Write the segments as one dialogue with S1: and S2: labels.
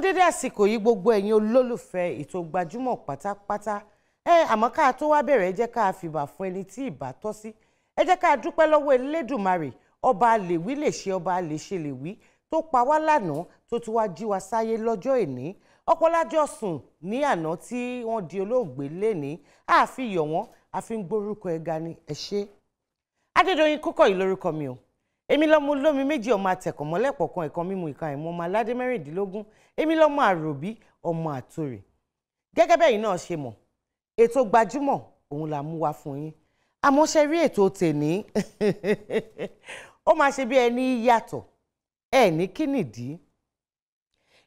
S1: Dédé àsìkò yìí, gbogbo ẹ̀yin olólùfẹ́ ètò Gbajúmọ̀ pátápátá. Ẹ àmọ́ ká tó wá bẹ̀rẹ̀, ẹ jẹ́ ká fìbà fún ẹni tí ìbà tọ́ sí. Ẹ jẹ́ ká dúpẹ́ lọ́wọ́ Elédùmarè, ọba lèwí lè ṣe, ọba lè ṣe lè wí, tó pa wá lánàá, tó tún wá jí wa sáyé lọ́jọ́ èní. Ọ̀pọ̀lájọ́ sùn ní àná tí wọ́n di olóògbé lénìí, àfi yọ̀ wọ́n, àfi ń gbórúkọ ẹ̀ga ni. Ẹ ṣé. Adédoyin Kúkọ̀yí lórúkọ mi o. Èmi lọ́mọ olómi méjì, ọmọ atẹ̀kọ̀mọ́lẹ́pọ̀ kan, ẹ̀kan mímu ìka ìmọ̀, ọmọ aládé 16. Èmi lọ́mọ àròbí, ọmọ àtòrè. Gẹ́gẹ́ bẹ́yìn náà ṣe mọ̀, ètò Gbajúmọ̀ òun là mú wá fún yín. Àmọ́ ṣe rí ètò tèní, ó máa ṣe bí ẹni yàtọ̀. Ẹ ní kí nìdí?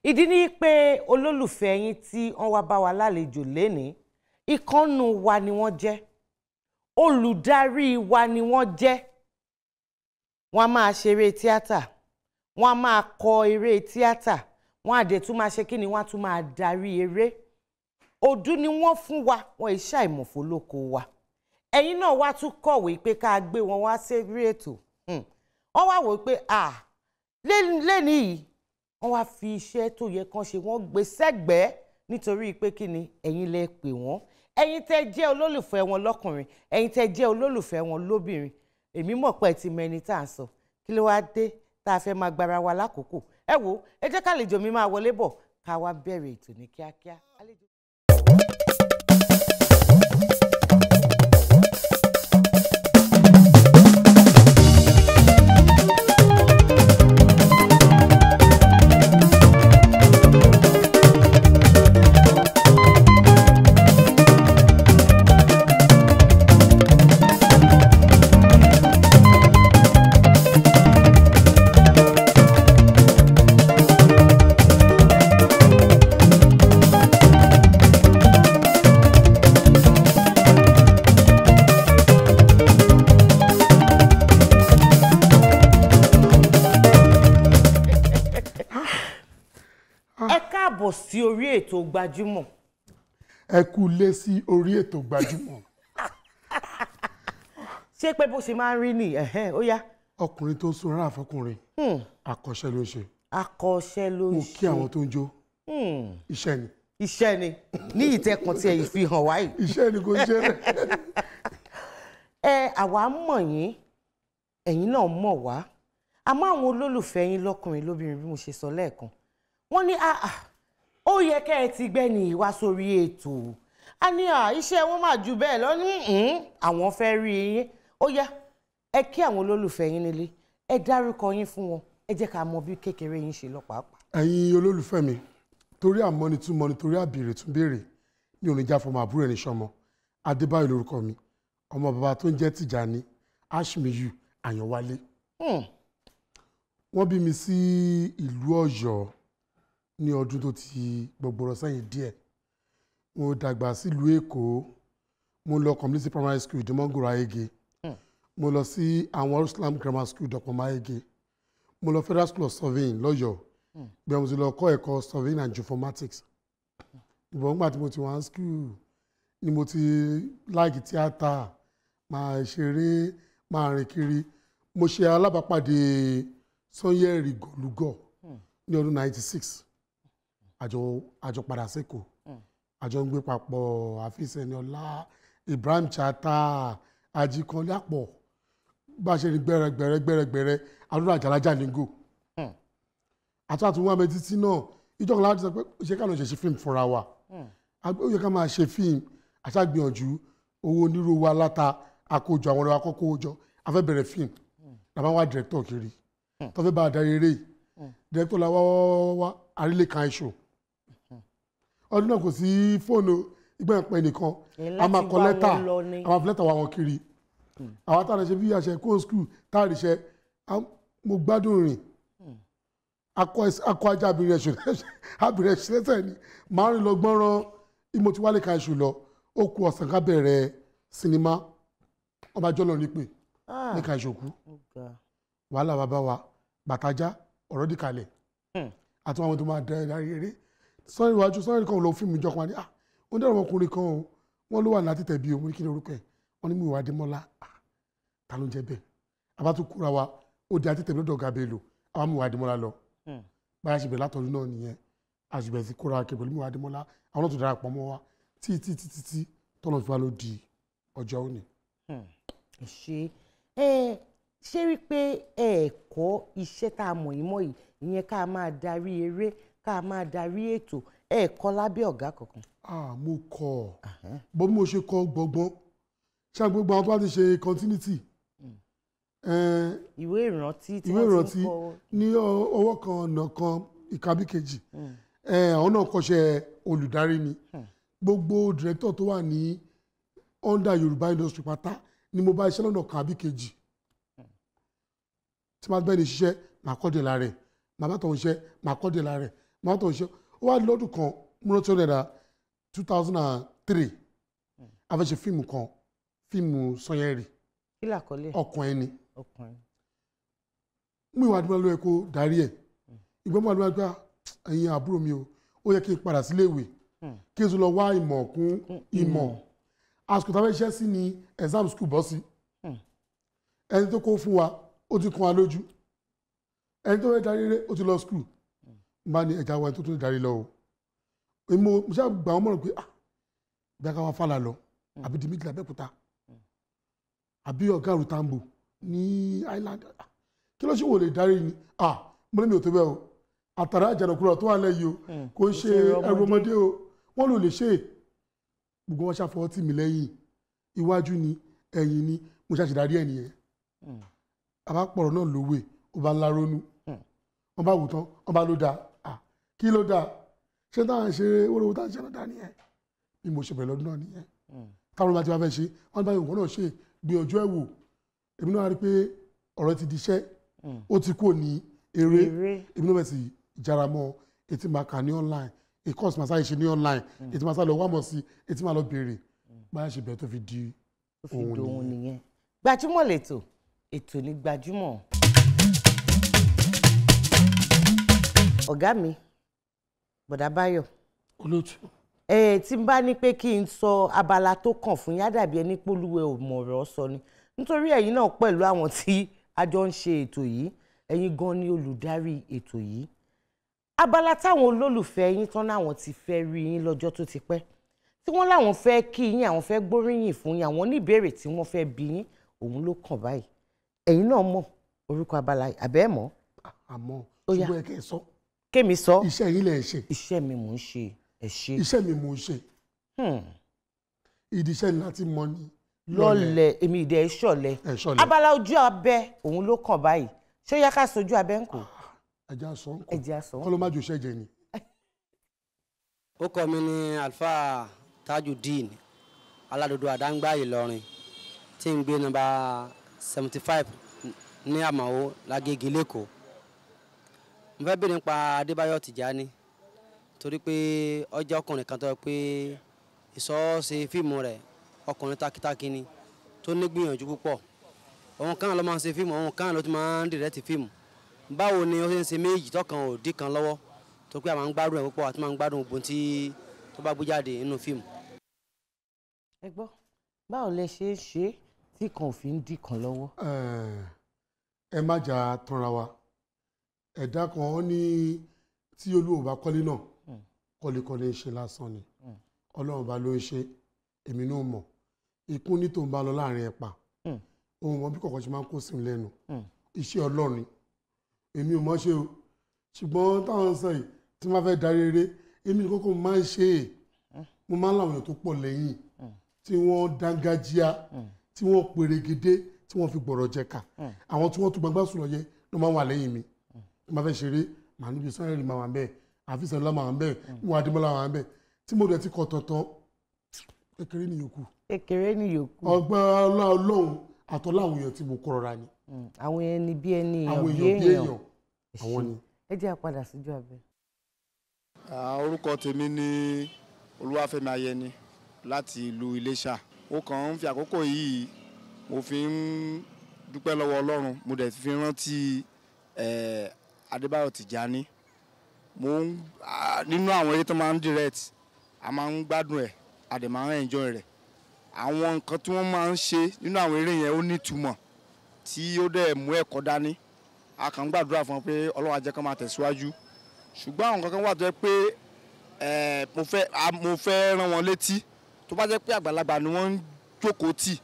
S1: Ìdí ni pé olólùfẹ́ yín tí wọ́n wá bá wa lálejò lénìí, ìkànnù wa ni wọ́n jẹ́, olùdarí wa ni wọ́n jẹ́. Wọ́n á máa ṣeré tíátà, wọ́n á máa kọ eré tíátà, wọ́n á dẹ̀ tún máa ṣe kí ni, wọ́n á tún máa darí eré. Òdú ni wọ́n fún wa, wọ́n iṣẹ́ àìmọ̀fó lóko wa. Ẹ̀yin náà wá tún kọ̀wé pé ká gbé wọn wá sérí ètò. Wọ́n wá wò pé à lẹ́ni yìí, wọ́n wá fi iṣẹ́ tó yẹ kán ṣe, wọ́n gbé sẹ́gbẹ̀ẹ́ nítorí pé kí ni, ẹ̀yin lẹ pè wọ́n. Ẹ̀yin tẹ́ jẹ́ olólùfẹ́ wọn lọ́kùnrin, ẹ̀yin tẹ́ jẹ́ olólùfẹ́ wọn lóbìnrin, èmi mọ̀ pé ẹ ti mọ ẹni tá à ń sọ. Kí ló wá dé tá a fẹ́ máa gbára wa lákòókò? Ẹ wo, ẹ jẹ́ kálejò mi máa wọlé bọ̀, ká wá bẹ̀rẹ̀ ètò ní kíákíá. Ẹ káàbọ̀ sí orí ètò Gbajúmọ̀.
S2: Ẹ kú lé sí orí ètò Gbajúmọ̀.
S1: Ṣé pé bó ṣe máa ń rí ni? Ó yá.
S2: Ọkùnrin tó ń sun rárá àfọkùnrin, akọ́ṣẹ́ ló ń ṣe.
S1: Akọ́ṣẹ́ ló ń ṣe.
S2: Mo kí àwọn tó ń jó. Iṣẹ́ ni.
S1: Iṣẹ́ ni, ní ìtẹ̀kùn tí ẹ fi hàn wáyé.
S2: Iṣẹ́ ni, kò ṣe rẹ̀.
S1: Ẹ àwa mọ̀ yín, ẹ̀yin náà mọ̀ wá. Àmọ́ àwọn olólùfẹ́ yín lọ́kùnrin lóbìnrin, bí mo ṣe sọ lẹ́ẹ̀kan, wọ́n ní ó yẹ kẹ́ ẹ ti gbẹ́ni wá sórí ètò. A ní iṣẹ́ wọn máa ju bẹ́ẹ̀ lọ, ní àwọn fẹ́ rí yín. Ó yá, ẹ kí àwọn olólùfẹ́ yín nílé, ẹ dárúkọ yín fún wọn, ẹ jẹ́ ká mọ bí kékeré yín ṣe lọ pàápàá.
S2: Ẹ̀yin olólùfẹ́ mi, torí àmọ́ni tún mọ́ni, torí àbèrè tún béèrè, mi ò ní já fọmọ àbúrò ẹni sọmọ. Adébáyọ̀ lórúkọ mi, ọmọ bàbá tó ń jẹ́ Tìjàní Ashmiyu Àyànwálé. Wọ́n bí mi sí ìlú Ọ̀yọ́ ní ọdún tó ti gbọgbọrọ sẹ́yìn díẹ̀. Mo dàgbà sílùú Èkó. Mo lọ community primary school, Ìdúmọ̀ngòrò Ayége. Mo lọ sí àwọn Islam Grammar School, Dọ̀pọ̀mọ́ Ayége. Mo lọ Federal School of Surveying lọ́yọ̀ọ́, bí mo ti lọ kọ́ ẹ̀kọ́ surveying and geoinformatics. Ìbọn nígbà tí mo ti wà ní school ni mo ti like tíátà, máa ṣeré, máa rìn kiri. Mo ṣe alábàápàdé Sanyẹ̀rì Gọ̀lúgọ̀ ní ọdún 96. Àjọ padà sẹ́kọ̀ọ́, àjọ ń gbé papọ̀. Àfíìsì Ẹniọlá, Ibrahim Chatta, Ajíkanlé àpọ̀, bá a ṣe rí gbẹrẹ gbẹrẹ gbẹrẹ gbẹrẹ, àdúrà àjàlájà nígò àtúntò wọn títí náà. Ìjọba láti sọ pé ṣé ká lọ ṣe fíìmù fúnra wa, ó yẹ ká máa ṣe fíìmù. Àṣàgbìyànjú owó onírú wa láta àkójọ àwọn ọ̀rẹ́ wa kọ́kọ́ owó jọ, a fẹ́ bẹ̀rẹ̀ fíìmù. Làbá wá director kiri tó fẹ́ bá a darí eré yìí. Director la wá wá wá wá, àrílé kan iṣu. Ọdún náà kò sí fóònù ìgbà ìpẹ́ nìkan, a máa kọ lẹ́tà, a máa fi lẹ́tà wá wọn kiri. Àwọn táwọn ṣe bí àṣẹ kó school táàrí iṣẹ́. Mo gbádùn rìn akọ ajá abìnrin ẹ̀ṣù lẹ́sẹ̀ ni màá rìn lọ gbọ́nrán. Ìmọ̀ tí wálé ka ẹ̀ṣù lọ, ó kù ọ̀sán ká bẹ̀rẹ̀ sinimá, ọba jọlọ nípè ní ka ẹ̀ṣù kú. Wàhálà bàbá wa bàtàjá ọ̀rọ̀ dìkalẹ̀ àti àwọn tó máa darí eré sọ́ọ́rì iwájú sọ́ọ́rì kan lọ fíìmù ìjọkan ní. Ah, wọ́n dẹ̀rọ̀ ọmọkùnrin kan o, wọ́n ló wà láti tẹ̀bi òun, kí ni orúkọ ẹ̀? Wọ́n ní Múyìwá Adémọ́lá. Ta ló ń jẹ́ bẹ́ẹ̀? Àbá tó kúra wa, ó di àti tẹ̀bi lọ́dọ̀ ọ̀gá Bello, àwọn Múyìwá Adémọ́lá lọ. Báyà ṣe bẹ̀rẹ̀ látọ̀dún náà nìyẹn. Àṣìbẹ̀ sí kóra kẹ pẹ̀lú Múyìwá Adémọ́lá, àwọn náà tó darapọ̀ mọ́ wa tí tí tí tí tí tọ́nà fi wá ló di ọjọ́ òní.
S1: Ṣe ẹ ṣé rí pé ẹ kọ́ iṣẹ́ tá a mọ̀ yín mọ̀ yìí, ìyẹn ká máa darí eré, ká máa darí ètò, ẹ kọ́ lábẹ́ ọ̀gá kankan?
S2: Ah, mo kọ́ bó bí mo ṣe kọ́ gbọ̀ngbọ́n ṣé gbogbo àwọn tó bá ti ṣe continuity,
S1: ìwé ìrántí tí
S2: ìwé
S1: wọ́n ti
S2: ìrántí
S1: ń kọ
S2: ní ọwọ́ kan ọ̀nà kan ìka bí kejì, àwọn náà kọ́ṣẹ́ olùdarí ni. Gbogbo director tó wà ní under Yorùbá industry pátá ni mo bá iṣẹ́ lọ́nà kan àbí kejì. Tí máa bẹ́ẹ̀ ni ṣiṣẹ́, màá kọ́ dé lára ẹ̀, màá bá tọ̀ ń ṣiṣẹ́, màá kọ́ dé lára ẹ̀, màá bá tọ̀ ń ṣiṣẹ́. Ó wá lọ́dún kan, mo rántí ọ̀rẹ́ rà, 2003, a fẹ́ ṣe fíìmù kan, fíìmù Sanyẹ̀rì.
S1: Kí làkọlé?
S2: Ọkàn ẹni.
S1: Ọkùnrin.
S2: Múyìwá Adémọ́lá ló yẹ kó darí ẹ̀. Ìgbọ́n Múyìwá Adémọ́lá gbá, ẹ̀yin àbúrò mi o, ó yẹ kí n padà sílé ìwé, kí n tún lọ wá ìmọ̀ kún ìmọ̀. Àsìkò tá a fẹ́ ṣiṣẹ́ sí ni exam school bọ́ sí. Ẹni tó kó fún wa ó ti kún wa lójú, ẹni tó fẹ́ darí eré ó ti lọ school. N bá ní ẹja wa, ẹni tó tún lè darí lọ o. Èmi mo ṣáà gbà wọ́n mọ̀ràn pé, ah, bí a ká wá fàlà lọ àbí di méjìlá Abẹ́òkúta àbí ọ̀gá Rutambo ní Island. Ah, kí ló ṣe wò lè darí ni? Ah, mo ní mi ò tó bẹ́ẹ̀ o, àtàrà àjànàkúrò tó wà lẹ́yìn o, kò ń ṣe ẹrù ọmọdé o, wọ́n lò lè ṣe é. Gbogbo wọn ṣàfọwọ́ tì mí lẹ́yìn, iwájú ni, ẹ̀yìn ni, mo ṣàṣì darí ẹ̀ nìyẹn. Àbápọ̀rọ̀ náà lówè, ó bá ńlá ronú, wọ́n bá wù tán, wọ́n bá ló dáa. Ah, kí ló dáa? Ṣé táwọn ṣe wórówó táwọn ṣe náà dáa nìyẹn? Bí mo ṣe bẹ̀rẹ̀ lọ́dún náà nìyẹn. Táwọn ọmọ àti wàá fẹ́ ṣe, wọ́n bá ìwọ̀n náà ṣe gbìyànjú ẹ̀ wò. Èmi náà rí i pé ọ̀rọ̀ ti di iṣẹ́, ó ti kúrò ní eré.
S1: Eré.
S2: Èmi náà bẹ̀ sí jára mọ́ etí máa kà ní online, ìkọ́sì máa sáré ṣe ní online, etí máa sáré lọ wá mọ̀ sí, etí máa lọ béèrè báyà ṣe bẹ̀rẹ̀ tó fi di
S1: tó fi
S2: òun
S1: dohun
S2: nìyẹn.
S1: Nìyẹn. Gbajúmọ̀ lètò, ètò ní gbajúmọ̀. Ọ̀gá mi, Bọ̀dá Báyọ̀,
S2: Olóòtú.
S1: Ẹ tí n bá ní pé kí n sọ abala tó kàn fún yín, á dàbí ẹni pólúwẹ̀ ò mọ̀ ọ̀rọ̀ sọ ni, nítorí ẹ̀yin náà pẹ̀lú àwọn tí a jọ ń ṣe ètò yìí, ẹ̀yin gan ni olùdarí ètò yìí. Abala táwọn olólùfẹ́ yín tán láwọn ti fẹ́ rí yín lọ́jọ́ tó ti pẹ́, tí wọ́n láwọn fẹ́ kí yín, àwọn fẹ́ gbóríyìn fún yín, àwọn oníbèrè tí wọ́n fẹ́ bi yín, òun ló kàn báyìí. Ẹ̀yin náà mọ̀ orúkọ abala yìí, àbẹ́ ẹ̀ mọ̀?
S2: Àmọ́
S1: Ó yá.
S2: ṣùgbọ́n ẹ kẹ́ ẹ sọ.
S1: Kémi sọ.
S2: Iṣẹ́ yín lẹ̀ ń ṣe.
S1: Iṣẹ́ mi mò ń ṣe, ẹ ṣe.
S2: Iṣẹ́ mi mò ń ṣe. Ìdí iṣẹ́ ni láti mọ ni.
S1: Lọ́lẹ̀, èmi ìdẹ ṣọ̀lẹ.
S2: Ẹ ṣọ̀lẹ.
S1: Abala ojú abẹ òun ló kàn báyìí. Ṣé ó yá ká sojú abẹ ń kò?
S2: Ẹja sọ ń kọ.
S1: Ẹja sọ.
S2: Kọ́ ló má jò ṣẹ́jẹ̀ ni.
S3: Ó kọ́ mi ní Alfa Tajudeen Aládòdó Àdáńgbá Ìlọrin, tí ń gbé nọ́mbà 75 ní Àmàó Lágége lẹ́kọ̀ọ́. Mo fẹ́ béèrè nípa Adébáyọ̀ Tìjání, torí pé ó jẹ́ ọkùnrin kan tó yẹ pé ìsọ̀ọ́ṣe fíìmù rẹ̀, ọkùnrin takitáki ni tó ní gbìyànjú púpọ̀. Òun kan ló máa ń ṣe fíìmù, òun kan ló ti máa ń dìrẹ́tì fíìmù. Báwo ni ó ṣe ń ṣe méjì tọkàn ò dí kan lọ́wọ́, tó pé a máa ń gbádùn ẹ̀ púpọ̀ àti máa ń gbádùn gbogbo tí tó bá gbé jáde nínú fíìmù?
S1: Ẹ gbọ́, báwo lẹ ṣe ń ṣe é tí kan ò fi ń dí kan lọ́wọ́?
S2: Ẹ má jà tanra wa. Ẹ̀dá kan ó ní tí Olúwa bá kọ́lé náà, kọ́lékọ́lé ń ṣe lásán ni. Ọlọ́run bá ló ń ṣe, èmi náà mọ̀. Ikú ní tó ń bá lọ láàrin ẹ̀pà, ohun wọn bí kọ̀ọ̀kan ṣe máa ń kó sí mi lẹ́nu. Iṣẹ́ Ọlọ́run ni, èmi ò mọ̀ ṣe o. Ṣùgbọ́n táwọn sọ yìí, tí wọ́n fẹ́ darí eré, èmi ní kókó máa ń ṣe é. Mo máa ń láwọn èèyàn tó pọ̀ lẹ́yìn tí wọ́n dángájíá, tí wọ́n perégedé, tí wọ́n fi gbọ̀rọ̀ jẹ̀ka. Àwọn tí wọ́n tún gbangba sùn lọ yẹ ló máa ń wà lẹ́yìn mi. Tí wọ́n fẹ́ ṣeré, màá níbi Sanyẹ̀rì máa wà ń bẹ́ẹ̀, Àfíìsì Ọlá máa wà ń bẹ́ẹ̀, Múyìwá Adémọ́lá máa wà ń bẹ́ẹ̀. Tí mo dẹ̀ ti kọ̀ tọ̀tọ̀, kékeré ni yòókù.
S1: Kékeré ni yòókù.
S2: Ọgbọ́n ọlá Ọlọ́run àtọ́lá àwọn èèyàn tí mo kọ́ rọra ni.
S1: Àwọn ẹni bí ẹni, èèyàn
S2: àwọn
S1: bí
S2: èèyàn bí
S1: èèyàn.
S2: èèyàn, àwọn ni.
S1: Ẹ jẹ́ a padà síjú abẹ.
S4: Orúkọ tèmi ni Olúwafẹ́mi Ayẹni láti ìlú Iléṣà. Mo kàn ń fi àkókò yìí, mo fi ń dúpẹ́ lọ́wọ́ Ọlọ́run, mo dẹ̀ fi rántí Adébáyọ̀ Tìjání. Mo ń nínú àwọn eré tó máa ń direct, a máa ń gbádùn ẹ̀, a dẹ̀ máa ń enjoy rẹ̀. Àwọn nǹkan tí wọ́n máa ń ṣe nínú àwọn eré yẹn ó nítumọ̀ tí ó dẹ̀ mú ẹ̀kọ́ dání. A kàn ń gbàdúrà fún wọn pé Ọlọ́run á jẹ́ kán máa tẹ̀síwájú. Ṣùgbọ́n àwọn kankan wà tó jẹ́ pé mo fẹ́ rán wọn létí, tó bá jẹ́ pé àgbàlagbà ni wọ́n ń jókòó tì,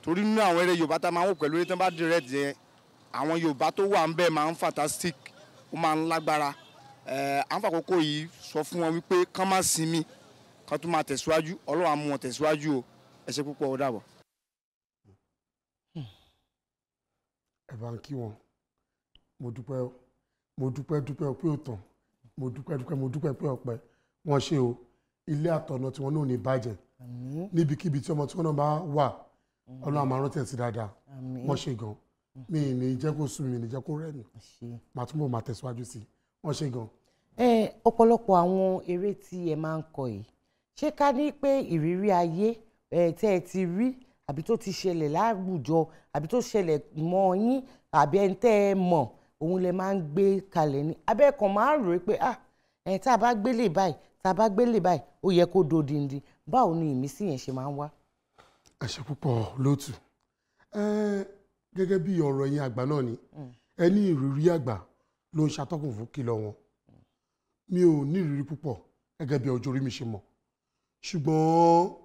S4: torí nínú àwọn eré Yorùbá tá a máa ń wò pẹ̀lú eré tí wọ́n bá direct yẹn, àwọn Yorùbá tó wà ń bẹ̀ máa ń fantastic, ó máa ń lágbára. À ń fàkókò yìí sọ fún wọn wípé kán má sinmi, kán tún máa tẹ̀síwájú. Ọlọ́run á mú wọn tẹ̀síwájú o. Ẹ ṣé púpọ̀, ó dàbọ̀.
S2: Ẹ bá ń kí wọn. Mo dúpẹ́, mo dúpẹ́ dúpẹ́ pé ó tàn, mo dúpẹ́ dúpẹ́, mo dúpẹ́ pé ọpẹ́ wọ́n ṣe o. Ilé àtọ̀nà tí wọ́n náà ní bàjẹ́, níbikíbi tí ọmọ tí wọ́n náà bá wà, Ọlọ́run á máa rántí ẹ̀ sí dáadáa. Wọ́n ṣe gan, mi ì ní jẹ́ kó sú mi, mi ní jẹ́ kó rẹ̀ mí, màá túbọ̀ máa tẹ̀síwájú sí i. Wọ́n ṣe gan.
S1: Ọ̀pọ̀lọpọ̀ àwọn eré tí ẹ máa ń kọ yìí, ṣé ká ní pé ìrírí ayé tẹ́ ẹ ti rí, àbí tó ti ṣẹlẹ̀ láwùjọ, àbí tó ṣẹlẹ̀ mọ́ yín, àbí ẹni tẹ́ ẹ mọ̀, òun lẹ máa ń gbé kalẹ̀ ni? Abẹ́ẹ̀kan máa ń rò ó pé tá a bá gbélé báyìí, tá a bá gbélé báyìí, ó yẹ kó dodindi. Báwo ni ìmísí yẹn ṣe máa ń wá?
S2: Ẹ ṣé púpọ̀ lóòtù. Gẹ́gẹ́ bí ọ̀rọ̀ ẹ̀yin àgbà náà ni, ẹ ní ìrírí àgbà ló ń ṣàtọ́kùn fún kìlọ̀ wọn. Mi ò ní ìrírí púpọ̀ gẹ́gẹ́ bí ọjọ́ orí mi ṣe mọ̀, ṣùgbọ́n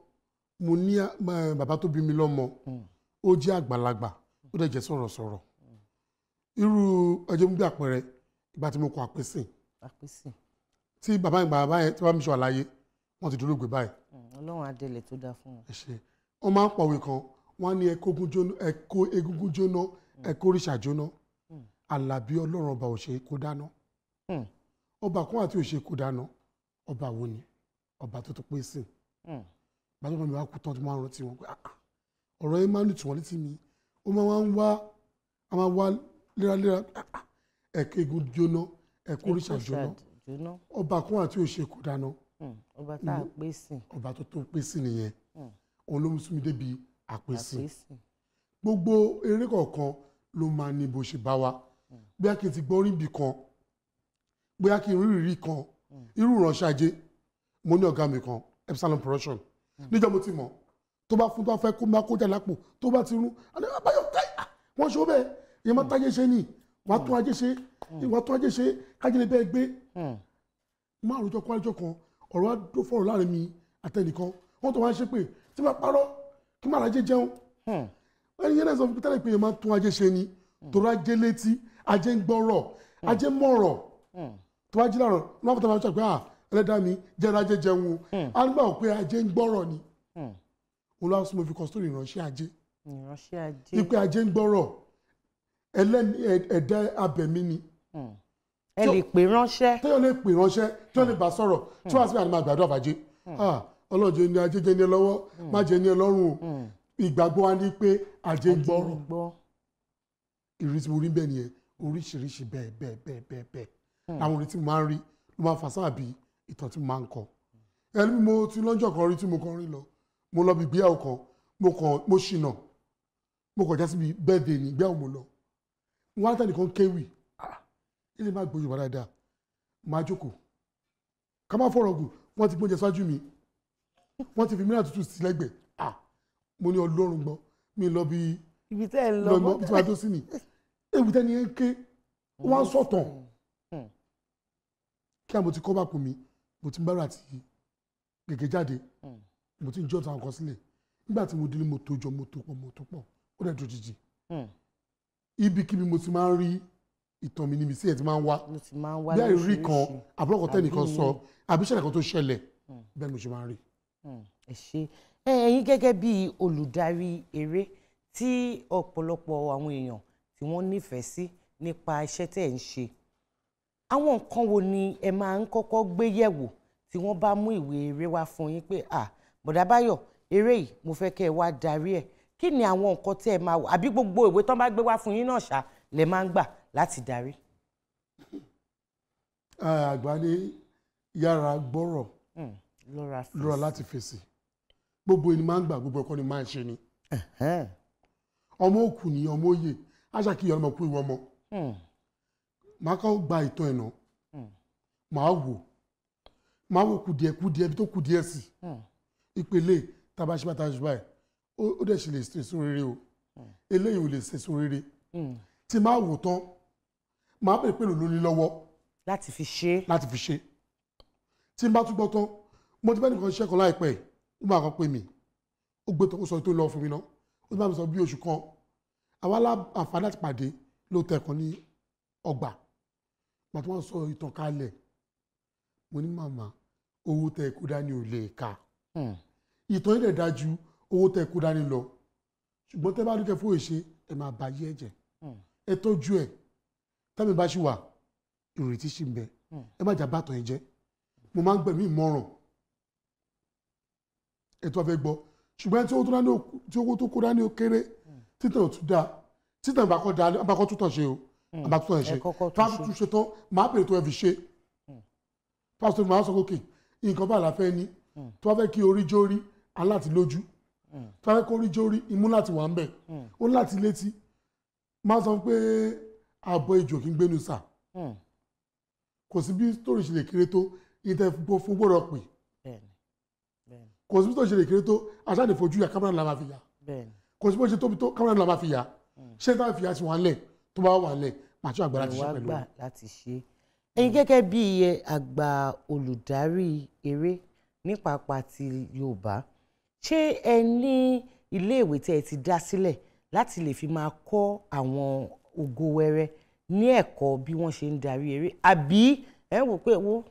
S2: mo ní bàbá tó bí mi lọ́mọ, ó jẹ́ àgbàlagbà, ó dẹ̀ jẹ́ sọ̀rọ̀sọ̀rọ̀. Irú ọjọ́ mú bí àpẹẹrẹ ìgbà tí mo kọ àpèsìn, tí bàbá yẹn bàbá yẹn tí bàbá mi ṣe àlàyé, wọ́n ti dúró gbé báyìí.
S1: Ọlọ́run adélẹ̀ tó dáa fún wọn.
S2: Ẹ ṣe. Wọ́n máa ń pọ̀wé kan, wọ́n á ní ẹ kó egungun jóná, ẹ kó òrìṣà jóná. Àlàbí Ọlọ́run ọba ò ṣe kó dáná. Ọba kan àti ò ṣe kó dáná. Ọba wo ni? Ọba tó tó pé sìn. Bàbá mi wá kú tán tí mo máa ń rántí wọn pé ọ̀rọ̀ yẹn máa ń nìtúwọ́n létí mi. Ó máa ń wá, a máa wá léraléra. Ẹ kó egun jóná, ẹ kó òrìṣà jóná. Ọba kan àti ò ṣe kó dáná.
S1: Ọba tá a pè sìn.
S2: Ọba tó tó pè sìn nìyẹn. Òun ló mú sún mi débi àpèsìn. Gbogbo eré kọ̀ọ̀kan ló máa ní bó ṣe bá wa. Bóyá kí n ti gbọ́ orí ibì kan, bóyá kí n rí ìrírí kan, irú ìránṣẹ́ ajé. Mo ní ọ̀gá mi kan, Epsilon Production. Níjọ́ mo ti mọ̀, tó bá fún tó bá fẹ́ kó máa kó jáde lápò, tó bá ti rún, àní àbáyọ̀ káì, wọ́n ṣe ó bẹ́ẹ̀, ìyẹn máa tájé ṣe ni, wàá tún ajé ṣe, wàá tún ajé ṣe, kájé lè bẹ́ẹ̀ gbé. Máa rojọ́ kó àjọ kan, ọ̀rọ̀ wa dó fọ̀rọ̀ láàrin mi àtẹnìkan, wọ́n tó wá ń ṣe pé tí máa parọ́ kí máa rajé jẹun. Ẹni yẹn náà sọ fún mi tẹ́lẹ̀ pé èèyàn máa tún ajé ṣe ni, torí ajé létí, ajé ń gbọ́rọ̀, ajé mọ̀rọ̀. Tó bá jí láàárọ̀, wọ́n á fọ́tà máa ń ṣàpẹ́, ẹlẹ́dàá mi jẹ́ ajé jẹun o. Á nígbà wò pé ajé ń gbọ́rọ̀ ni. Òun ló wá sọ mo fi kọ sórí ìránṣẹ́ ajé.
S1: Ìránṣẹ́ ajé.
S2: Ipe ajé ń gbọ́rọ̀, ẹlẹ́ni ẹ̀dá abẹ̀mí ni.
S1: Ẹ lè pè ránṣẹ́.
S2: Téèyàn lè pè ránṣẹ́, téèyàn lè bá sọ̀rọ̀, tí wọ́n á sì máa gbàdúrà fàájé. Ọlọ́run jẹ́ ní ajé jẹ́ ní ẹ lọ́wọ́, má jẹ́ ní ẹ lọ́rùn o. Ìgbàgbọ́ wa ní pé ajé ń gbọ́rọ̀. Ìrísí mo rí bẹ́ẹ̀ nìyẹn, oríṣiríṣi bẹ́ẹ̀ bẹ́ẹ̀ bẹ́ẹ̀ bẹ́ẹ̀ bẹ́ẹ̀. Àwọn orin tí mo máa ń rí ló máa ń fa sábàbí ìtàn tí mo máa ń kọ. Ẹni mo ti lọ́jọ́ kan rí tí mo kàn rí lọ, mo lọ bí ìgbéyàwó kan, mo ṣìnà, mo kàn já síbi birthday ní ìgbéyàwó mo lọ. Mo wá tẹnìkan kéwì, ilé má gbọ́ Yorùbá dáadáa, máa jókòó. Ká má fọ̀rọ̀ gùn, wọ́n ti gbóúnjẹ síwájú mi, wọ́n ti fi mìíràn tútù sí lẹ́gbẹ̀ẹ́. Mo ní Ọlọ́run gbọ́, mi lọ bí
S1: ibi tẹ́ ẹ lọ
S2: mọ́, bí tí wàá tó sí ni. Ewu tẹ́ni ẹ ń ké, wọ́n á sọ̀tàn. Kí àmọ́ ti kọ́ bá pò mí, mo ti ń bára àti gègé jáde, mo ti ń jọ́ àwọn kan sílẹ̀. Nígbà tí mo délé, mo tó jọ, mo tó pọ̀, mo tó pọ̀, ó dẹ̀ dúró jìjì. Ibikíbi mo ti máa ń rí ìtàn mi níbi sí ẹ̀ ti máa ń wá. Bí àìrí kan, àbúrò kan tẹ́nìkan sọ, àbí ìṣẹ̀lẹ̀ kan tó ṣẹlẹ̀, bẹ́ẹ̀ ni mo ṣe máa ń rí.
S1: Ẹ ṣé. Ẹ̀yin gẹ́gẹ́ bí olùdarí eré tí ọ̀pọ̀lọpọ̀ àwọn èèyàn tí wọ́n nífẹ̀ẹ́ sí nípa iṣẹ́ tẹ́ ẹ̀ ń ṣe, àwọn nǹkan wo ni ẹ máa ń kọ́kọ́ gbé yẹ̀wò tí wọ́n bá mú ìwé eré wá fún yín pé Bọ̀dá Báyọ̀, eré yìí mo fẹ́ kẹ́ ẹ wá darí ẹ̀, kí ni àwọn nǹkan tẹ́ ẹ máa wò, àbí gbogbo ìwé tán bá gbé wá fún yín náà ṣá lẹ máa ń gbà láti darí?
S2: Àgbà ní yára gbọ́rọ̀, lọ́ra láti fèsì. Gbogbo ẹni máa ń gbà, gbogbo ẹ̀kọ́ ni máa ń ṣe ni. Ọmọ òkú ni ọmọ òye, aṣàkíyàn ọmọ kú ìwọ ọmọ. Màá kọ́ gba ìtàn ẹ̀nà, màá wò, màá wò kùdìẹ̀ ibi tó kùdìẹ̀ sí. Ìpele tabaṣíbá tabaṣíbá ẹ̀, ó dẹ̀ ṣe lè ṣe èso rere o. Eléyìí ò lè ṣe èso rere. Tí màá wò tán, màá bèrè pé lòló ní lọ́wọ́.
S1: Láti fi ṣe.
S2: Láti fi ṣe. Tí n bá tún gbọ́ tán, mo ti bẹ́ẹ̀ nìkan ṣiṣẹ́ kan láìpẹ́ yìí, ó máa kàn pè mí, ó gbé tán, ó sọ tó lọ fún mi náà, ó bá mi sọ bí oṣù kan, àwa àǹfààní láti pàdé lóòótọ́ ẹ̀kan ní ọgbà. Ìgbà tí wọ́n sọ ìtàn kalẹ̀, mo ní màmá, owó tẹ kó dání ò lè kà. Ìtàn yìí dẹ̀ dájú owó tẹ kó dání lọ. Ṣùgbọ́n tẹ́ bá dúkẹ́ fún òṣè, ẹ máa bà yé ẹ̀jẹ̀. Ẹ tọ́jú ẹ̀. Tẹ́mi bá ṣì wà, ìrètí ṣì ń bẹ. Ẹ má jà bàtàn ẹ jẹ́. Mo máa ń gbẹ̀mí ìmọ̀ràn. Ẹ tó fẹ́ gbọ́. Ṣùgbọ́n tí owó tó kó dání ó kéré, títàn ò tún dáa. Títàn bá kọ́ dáa, bá kọ́ túntàn ṣe o. Àbá túntàn ṣe. Tó bá tún ṣe tán, màá bèrè tó ẹ fi ṣe. Pásítọ̀ màá sọ kókè, nǹkan bá àlàfẹ́ ní. Tó bá fẹ́ kí orí jórí, aláti lójú. Tó bá fẹ́ kí orí jórí, imú láti wà ń bẹ̀. Ó láti létí. Máa sọ pé àbọ̀ ejò kì í gbénu sà. Kò sí bí sítórì ṣe lè kéré tó, ìtẹ̀ fún gbọ́dọ̀ pè. Kò sí bí sítórì ṣe lè kéré tó, aṣáà lè fojú ya, kámẹ́rà la máa fi yà. Kò sí bó ṣe tóbi tó, kámẹ́rà la máa fi yà. Ṣé táwọn fi yà ti wà ńlẹ̀, tó bá wà ńlẹ̀, màá tún àgbàlá ti ṣe pẹ̀lú wọn.
S1: Ẹ̀yin gẹ́gẹ́ bí àgbà olùdarí eré ní pàápàá ti Yorùbá, ṣé ẹ ní iléèwé tẹ́ ẹ ti dá sílẹ̀ láti lè fi máa kọ́ àwọn ògo wẹrẹ ní ẹ̀kọ́ bí wọ́n ṣe ń darí eré, àbí ẹ ń wò pé wo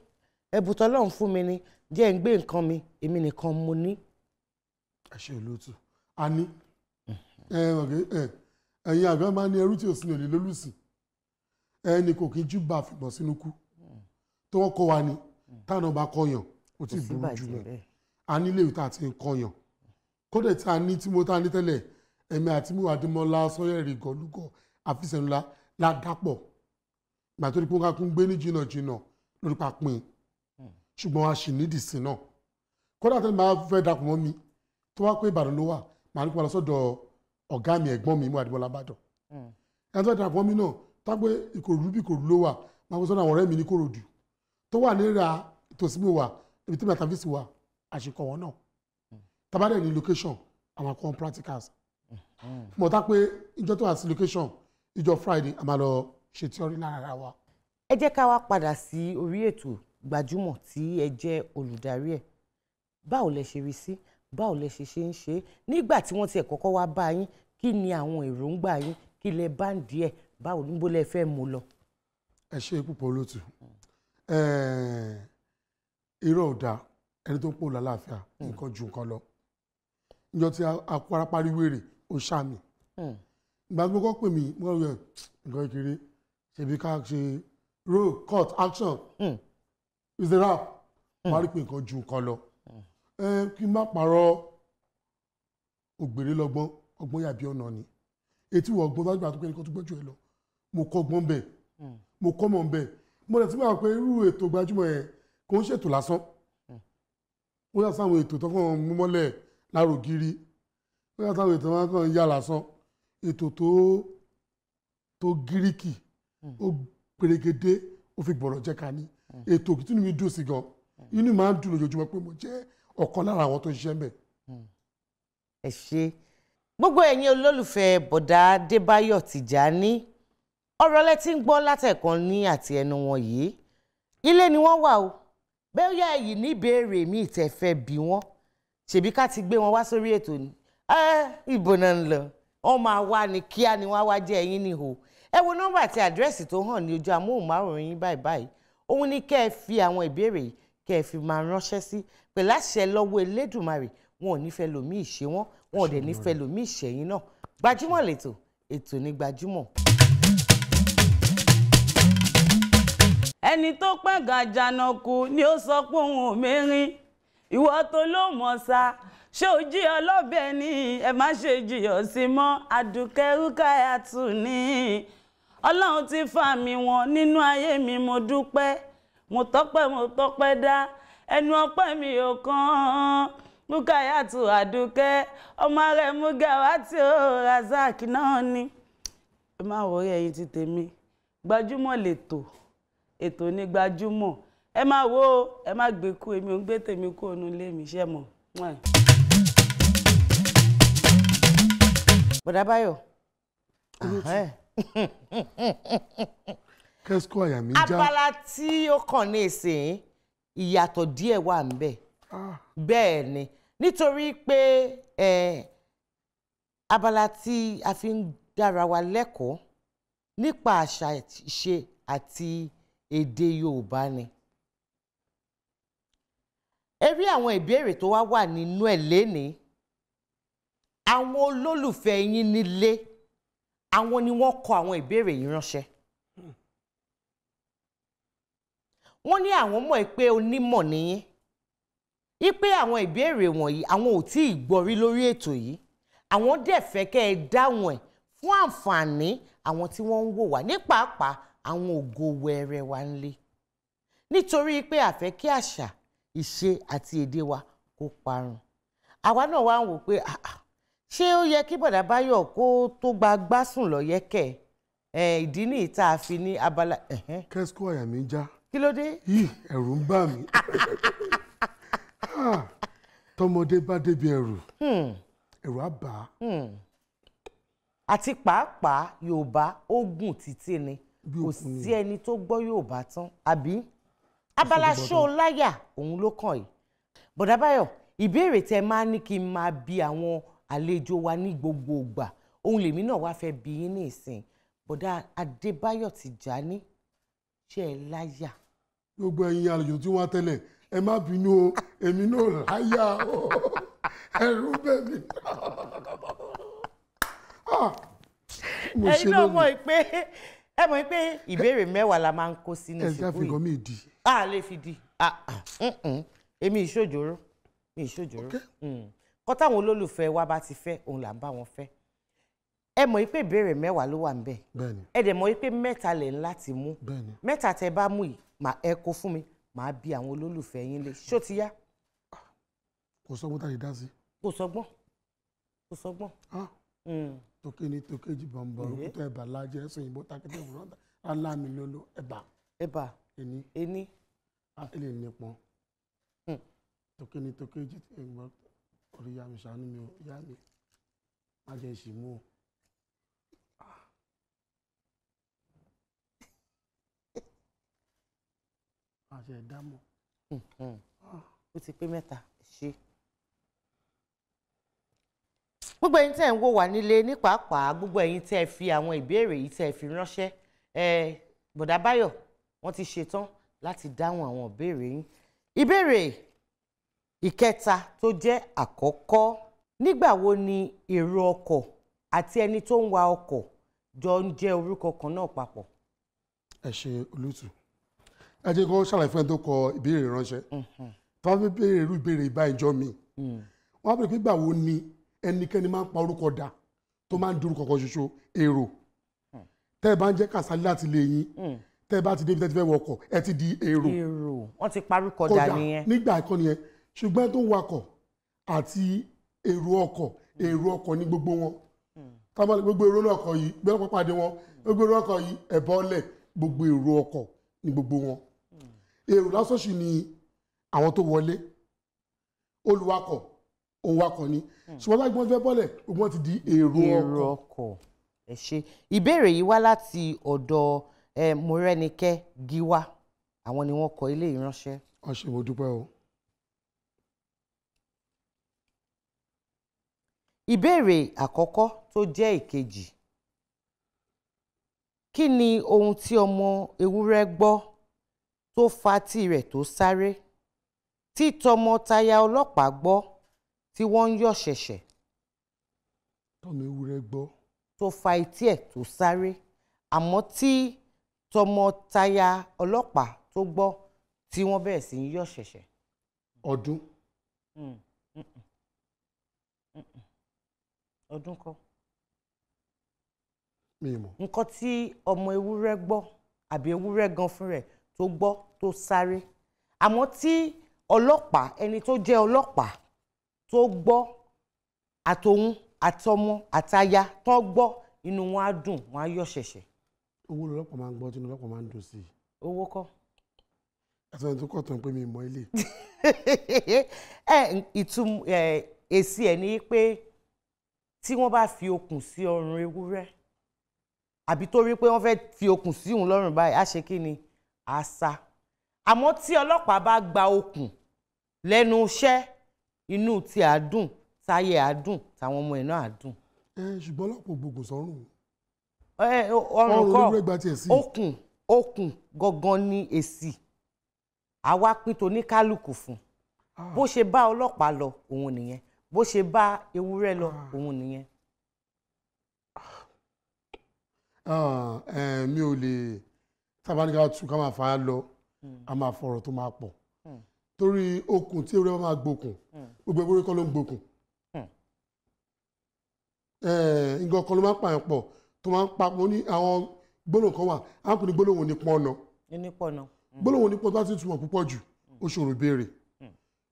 S1: ẹ̀bùn t'Ọlọ́run fún mi ni, jẹ́ ń gbé nǹkan mi, èmi nìkan mo ní.
S2: Ẹ ṣe olóòtú, a ní ẹ̀yin àgbà máa ní ẹrú tí ò sí ní òní lólùsì, ẹni kò kí ń júbà fìbọn sínú kú tó wọ́n kọ́ wa ni táwọn bá kọyàn kò tí ì burú jù lọ. A ní ilé ìwé tá a ti ń kọyàn, kódà tí a ní tí mo tá a ní tẹ́lẹ̀, ẹ̀mí àti mú Adémọ́lá Sọ́yẹ̀rì Gọ̀lúgọ̀ àfisẹ̀nula ládàpọ̀ ìgbà tó ní pé wọ́n kún gbé ní jìnnà jìnnà lórí papin, ṣùgbọ́n a sì nídìí sí náà. Kódà tẹ́lẹ̀ máa fẹ́ dàpọ̀ mọ́ mi tó wá pé Ìbàdàn ló wà, màá ní kó máa lọ sọ́dọ̀ ọ̀gá mi ẹ̀gbọ́n mi mú Adémọ́lá Bàdàn. Ẹni tó fẹ́ dàpọ̀ mọ́ mi náà tá pé Ìkòròdú bí Ìkòròdú ló wà, máa kó sọ́dọ̀ àwọn ọ̀rẹ́ mi ní Ìkòròdú tó wà níra tòsí mi wà, ibi tí mi àtàfíìsì wà, àṣekọ̀ wọn náà. Tabadẹ̀ ní location, àwọn akọ́ practicals. Mo ta pé ìjọ tó wà sí location, ìjọ Friday, a máa lọ ṣe theory lára wa.
S1: Ẹ jẹ́ ká wá padà sí orí ètò Gbajúmọ̀ tí ẹ jẹ́ olùdarí ẹ̀. Báwo lẹ ṣe rí sí? Báwo lẹ ṣe ṣe ń ṣe? Nígbà tí wọ́n tiẹ̀ kọ́kọ́ wá bá yín, kí ni àwọn èròǹgbà yín? Kí lẹ bá ń díẹ̀? Báwo níbo lẹ fẹ́ mú lọ?
S2: Ẹ ṣe púpọ̀ olóòtú. Irọ́ ò dáa, ẹni tó ń pò lálàáfíà, nǹkan ju nǹkan lọ. Ìjọ tí a kó ara parí wèrè, ó ṣá mi. Ìgbà tí mo kọ́ pè mí, mo kọ́ rẹ̀ nǹkan kékeré, ṣèbí ká ṣe roll, cut, action, is the rap. Mo á rí pé nǹkan ju nǹkan lọ. Kí n má parọ́, ògbèrè lọ́gbọ́n, ọgbọ́n yàbí ọ̀nà ni. Etí wọ̀ ọgbọ́n lágbàá tó pé nǹkan tó gbọ́jú ẹ lọ. Mo kọ́ ọgbọ́n bẹ́ẹ̀, mo kọ́ mọ̀ bẹ́ẹ̀. Mo lè ti máa pé irú ètò Gbajúmọ̀ yẹn kò ń ṣètò lásán. Ó yà sáwọn ètò tó kàn mú mọ́lẹ̀ lárògiri. Ó yà sáwọn ètò tó kàn yà lásán. Ètò tó gíríkì, ó pèrègede, ó fi gbọ̀rọ̀ jẹ́ ká ní. Ètò tí inú mi dùn sí gan. Inú máa ń dùn lójoojúmọ́ pé mo jẹ́ ọ̀kan lára àwọn tó ń ṣiṣẹ́ ńbẹ̀.
S1: Ẹ ṣé. Gbogbo ẹ̀yin olólùfẹ́ Bọ̀dá Adébáyọ̀ Tìjání, ọ̀rọ̀ lẹ ti ń gbọ́ látẹ̀kan ní àti ẹnu wọn yìí. Ilé ni wọ́n wà o. Bẹ́ẹ̀ yìí ní ìbéèrè mi tẹ́ fẹ́ bi wọ́n. Ṣèbí ká ti gbé wọn wá sórí ètò ni. Ibo náà ń lọ. Wọ́n máa wá ní kíá ni wọ́n á wá jẹ́ ẹ̀yin ní hò. Ẹ wo nọ́mbà àti àdírẹ́sì tó hàn ní ojú amóhùnmáwòrán yín báyìí báyìí. Òun ni kẹ́ ẹ fi àwọn ìbéèrè yìí kẹ́ ẹ fi máa ránṣẹ́ sí. Pẹ̀lú àṣẹ lọ́wọ́ Elédùmarè, wọn ò ní fẹ́ lòmíì ṣe wọ́n, wọn ò dẹ̀ ní fẹ́ lòmíì ṣẹ̀yìn náà. Gbajúmọ̀ lètò, ètò ní Gbajúmọ̀.
S5: Ẹni tó pẹ́ gàjànàkú ni ó sọ pé òun ò mẹ́rin. Ìwọ tó ló mọ̀ sá, ṣé o jí ọlọ́bẹ̀ ni? Ẹ má ṣe jiyọ̀ sí mọ́, Àdùkẹ́ Rúkáyàtù ni. Ọlọ́run ti fà mí wọn nínú ayé mi, mo dúpẹ́. Mo tọ́pẹ́, mo tọ́pẹ́ dá, ẹnu ọpẹ́ mi ò kàn. Rúkáyàtù Àdùkẹ́, ọmọ rẹ̀ mú Gàwátì ó Razak náà ni. Ẹ má wọrí ẹ̀yin ti tèmi, Gbajúmọ̀ lètò, ètò ní Gbajúmọ̀. Ẹ má wo, ẹ má gbé kú, èmi ò ń gbé tèmi kú ònú ilé mi, ṣe mọ̀.
S1: Bọ̀dá Báyọ̀.
S2: Kẹ́síkò àyà mi já.
S1: Abala tí ó kàn ní ìsìn, ìyàtọ̀ díẹ̀ wà ńbẹ̀. Bẹ́ẹ̀ ni, nítorí pé abala tí a fi ń dára wa lẹ́kọ̀ọ́ nípa àṣà, ìṣe àti èdè Yorùbá ni. Ẹ rí àwọn ìbéèrè tó wá wà nínú ẹ̀ lénìí, àwọn olólùfẹ́ yín nílé, àwọn ni wọ́n kọ àwọn ìbéèrè yìí ránṣẹ́. Wọ́n ní àwọn mọ̀ pé onímọ̀ nìyín, wípé àwọn ìbéèrè wọ̀nyí àwọn ò tí ì gbọ́ rí lórí ètò yìí, àwọn dẹ̀ fẹ́ kẹ́ ẹ dáhùn ẹ̀ fún àǹfààní àwọn tí wọ́n ń wò wá, ní pàápàá àwọn ògo wẹrẹ wa ńlé, nítorí pé a fẹ́ kí àṣà, ìṣe àti èdè wa kó parun. Àwa náà wá ń wò pé, ah, ah, ṣé ó yẹ kí Bọ̀dá Báyọ̀ kó tó gba gbásùn lọ́yẹ́kẹ̀ ẹ̀? Ìdí nìyí tá a fi ní abala ẹ̀hẹ́n.
S2: Kẹ́síkò àyà mi já.
S1: Kí ló dé?
S2: Yìí, ẹ̀rù ń bà mí. Ah, tọmọdé bá débi ẹ̀rù, ẹ̀rù á bà á.
S1: Àti pàápàá Yorùbá ó gùn títí ni.
S2: Bí
S1: kò
S2: òkun ni.
S1: Sí ẹni tó gbọ́ Yorùbá tán, àbí? Abala
S2: tó gbọ́
S1: ṣó láyà òun ló kàn yìí. Bọ̀dá Báyọ̀, ìbéèrè tẹ máa ní kí n máa bi àwọn àlejò wa ní gbogbo ìgbà, òun lèmi náà wá fẹ́ bi yín ní ìsìn. Bọ̀dá Adébáyọ̀ Tìjání, ṣé ẹ láyà?
S2: Gbogbo ẹ̀yin àlejò tí wọ́n á tẹ́lẹ̀, ẹ má bínú o, èmi náà láyà o, ẹ̀rù bẹ̀ mí. Ah, mo ṣe
S1: Ẹ̀yin náà
S2: lónìí.
S1: mọ̀ pé ẹ mọ̀ pé ìbéèrè 10 la máa ń kó sínú
S2: Ẹ jẹ́
S1: ṣùkú
S2: àfihàn
S1: yìí.
S2: mi dì.
S1: A lè fi di. Ah, ah, mm-mm. Èmi ìṣòjòrò, mi ìṣòjòrò. Kọ́ táwọn olólùfẹ́ wa bá ti fẹ́, òun là ń bá wọn fẹ́. Ẹ mọ̀ pé ìbéèrè 10 ló wà ńbẹ̀.
S2: Bẹ́ẹ̀ni.
S1: Ẹ dẹ̀ mọ̀ pé mẹ́ta lẹ̀ ń láti mú.
S2: Bẹ́ẹ̀ni.
S1: Mẹ́ta tẹ bá mú yìí, mà ẹ kó fún mi, màá bi àwọn olólùfẹ́ yín lé. Ṣó ti yá?
S2: Kò sọ́gbọ́n tá a lè dá sí.
S1: Kò sọgbọ́n, kò sọgbọ́n.
S2: Ah, tókè ní tókè jì bọ̀m̀bọ̀ òkúta ẹ̀bà lájẹ́ ẹ̀sùn òyìnbó takété òwúrọ̀ aláàmì lólo ẹ̀bà.
S1: Ẹ̀bà.
S2: Ení.
S1: Ení.
S2: A lè nípọn. Tókè ní tókè jì ẹ̀gbọ́n orí ìyá mi, ṣàánú mi o, ìyá mi, má jẹ́ ìṣì mú o. Má jẹ́ ìdámọ̀.
S1: Ó ti pé mẹ́ta ṣe. Gbogbo ẹ̀yin tẹ́ ń wò wá nílé, ní pàápàá gbogbo ẹ̀yin tẹ́ ẹ fi àwọn ìbéèrè yìí tẹ́ ẹ fi ránṣẹ́, ẹ Bọ̀dá Báyọ̀ wọ́n ti ṣetán láti dáhùn àwọn ìbéèrè yín. Ìbéèrè ìkẹta tó jẹ́ àkọ́kọ́: nígbà wo ni èrò ọkọ̀ àti ẹni tó ń wa ọkọ̀ jọ ń jẹ́ orúkọ kan náà papọ̀?
S2: Ẹ ṣe olùtù. Ẹ jẹ́ kó ṣàlàyé fún ẹni tó kọ ìbéèrè ránṣẹ́. Tó bá fẹ́ béèrè irú ìbéèrè ìbá ìjọ mi, wọ́n á bèrè pé ìgbà wo ni ẹnikẹ́ni máa ń pa orúkọ dà tó máa ń di orúkọ kan ṣoṣo, èrò. Tẹ́ ẹ bá ń jẹ́ Kàsálí láti lè yín, tẹ́ ẹ bá ti débi tẹ́ ti fẹ́ wọkọ̀, ẹ ti di èrò.
S1: Èrò, wọ́n ti parúkọ dà
S2: Kódà
S1: nìyẹn.
S2: nígbà ìkọ́ni yẹn. Ṣùgbọ́n tó ń wakọ̀ àti èrò ọkọ̀, èrò ọkọ̀ ní gbogbo wọn. Táwọn gbogbo èrò ọkọ̀ yìí gbé ọkọ̀ pàdé wọn, gbogbo èrò ọkọ̀ yìí ẹ̀bọ́lẹ̀, gbogbo èrò ọkọ̀ ní gbogbo wọn. Èrò lásán sì ni àwọn tó wọlé. Olùwakọ̀ òun wakọ̀ ni, ṣùgbọ́n bá gbọ́n fẹ́ bọ́lẹ̀, gbogbo wọn ti di èrò
S1: Èrò
S2: ọkọ̀.
S1: ọkọ̀. Ẹ ṣe. Ìbéèrè yìí wá láti ọ̀dọ̀ Mọ́rẹ́nikẹ́ Gíwá, àwọn ni wọ́n kọ ilé ìránṣẹ́.
S2: Wọ́n ṣe, mo dúpẹ́ o.
S1: Ìbéèrè àkọ́kọ́ tó jẹ́ ìkejì: kí ni ohun tí ọmọ ewúrẹ́ gbọ́ tó fa tirẹ̀ tó sáré, tí tọmọtaya ọlọ́pàá gbọ́ tí wọ́n ń yọ̀ ṣẹ̀ṣẹ̀?
S2: Tọmọ ewúrẹ́ gbọ́.
S1: Tó fa etí ẹ̀ tó sáré, àmọ́ tí tọmọtaya ọlọ́pàá tó gbọ́ tí wọ́n bẹ̀rẹ̀ sí í yọ̀ ṣẹ̀ṣẹ̀.
S2: Ọdún.
S1: Ọdún kọ́.
S2: Mi ì mọ̀.
S1: Nǹkan tí ọmọ ewúrẹ́ gbọ́, àbí ewúrẹ́ gan fún rẹ̀ tó gbọ́ tó sáré, àmọ́ tí ọlọ́pàá, ẹni tó jẹ́ ọlọ́pàá tó gbọ́, àtòun àtọmọ àtaya tó gbọ́, inú wọn á dùn, wọn á yọ̀ ṣẹ̀ṣẹ̀.
S2: Owó lọ́lọ́pàá máa ń gbọ́ tí inú ọlọ́pàá máa ń dùn sí i.
S1: Owó kọ́.
S2: Ẹ̀sán ẹni tó kọ̀ tán pé mi ì mọ̀ ilé.
S1: Ẹ ìtum ẹ èsì ẹ ní pé tí wọ́n bá fi okùn sí ọrùn ewúrẹ́ àbí tó rí pé wọ́n fẹ́ fi okùn sí òun lọ́rùn báyìí, á ṣe kí ni? Á sá. Àmọ́ tí ọlọ́pàá bá gba okùn lẹ́nu iṣẹ́, inú tí a dùn, táyé a dùn, táwọn ọmọ ẹ̀ náà á dùn.
S2: Ẹ ṣùgbọ́n ọlọ́pàá gbogbo sọ́rùn.
S1: Ọrùn
S2: Ọrùn
S1: kọ́
S2: ewúrẹ́ gba tiẹ̀ sí.
S1: Okùn, okùn gangan ni èsì. Àwa pín toníkálukú fún. Bó ṣe bá ọlọ́pàá lọ òun nìyẹn, bó ṣe bá ewúrẹ́ lọ òun nìyẹn.
S2: Mi ò lè tábánikà tún ká máa fà á lọ, a máa fọ̀rọ̀ tó máa pọ̀ torí okùn tí ewúrẹ́ bá máa gbókùn, gbogbo ewúrẹ́ kọ́ ló ń gbókùn. Nǹkan kan ló máa ń pààyàn pọ̀ tó máa ń pa mo ní àwọn gbólóhùn kan wà, à ń pè ní gbólóhùn onípọ̀nà.
S1: Onípọ̀nà.
S2: Gbólóhùn onípọ̀nà tó bá ti túmọ̀ púpọ̀ jù, ó ṣòro béèrè,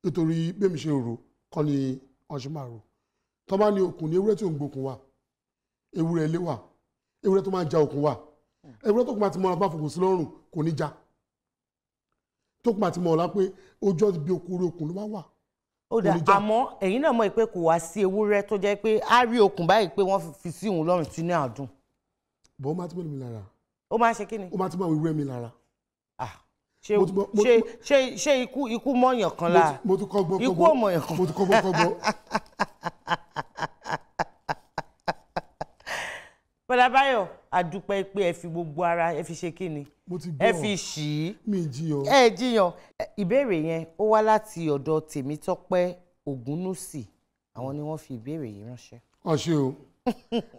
S2: nítorí bẹ́ẹ̀ mi ṣe rò kọ́ ni wọ́n ṣe máa rò. Tó bá ní okùn ní ewúrẹ́ tí ò ń gbókùn wà, ewúrẹ́ ilé wà, ewúrẹ́ tó máa ń ja okùn wà, ewúrẹ́ tó kùn máa ti mọ ọ̀la bá fòkùn sí lọ́rùn kò ní ja, tó kùn máa ti mọ ọ̀la pé ojú ọtí bí okùn orí okùn ló máa wà.
S1: Ó dà, àmọ́ ẹ̀yin náà mọ̀ pé kò wá sí ewúrẹ́ tó jẹ́ pé á rí okùn báyìí pé wọ́n fi sí òun lọ́rùn tí ní àdùn.
S2: Bọ́ ó máa ti mọ́ mi lára.
S1: Ó máa ń ṣe kí ni?
S2: Ó máa ti mọ́ àwọn ewúrẹ́ mi lára.
S1: Ṣé ṣé ṣé ikú mọ̀yàn kan lára?
S2: Mo ti kọ́ gbọ́.
S1: Ikú ò mọ̀yàn kan.
S2: Mo ti kọ́ gbọ́ kọ́ gbọ́.
S1: Bọ́lá Báyọ̀, a dúpẹ́ pé ẹ fi gbogbo ara ẹ fi ṣe kí ni?
S2: Mo ti gbọ́.
S1: Ẹ fi ṣì í.
S2: Mi jiyàn.
S1: Ẹ jiyàn. Ìbéèrè yẹn ó wá láti ọ̀dọ̀ Tèmítọ́pẹ́ Ògúnnúsì, àwọn ni wọ́n fi ìbéèrè yìí ránṣẹ́.
S2: Wọ́n ṣe o,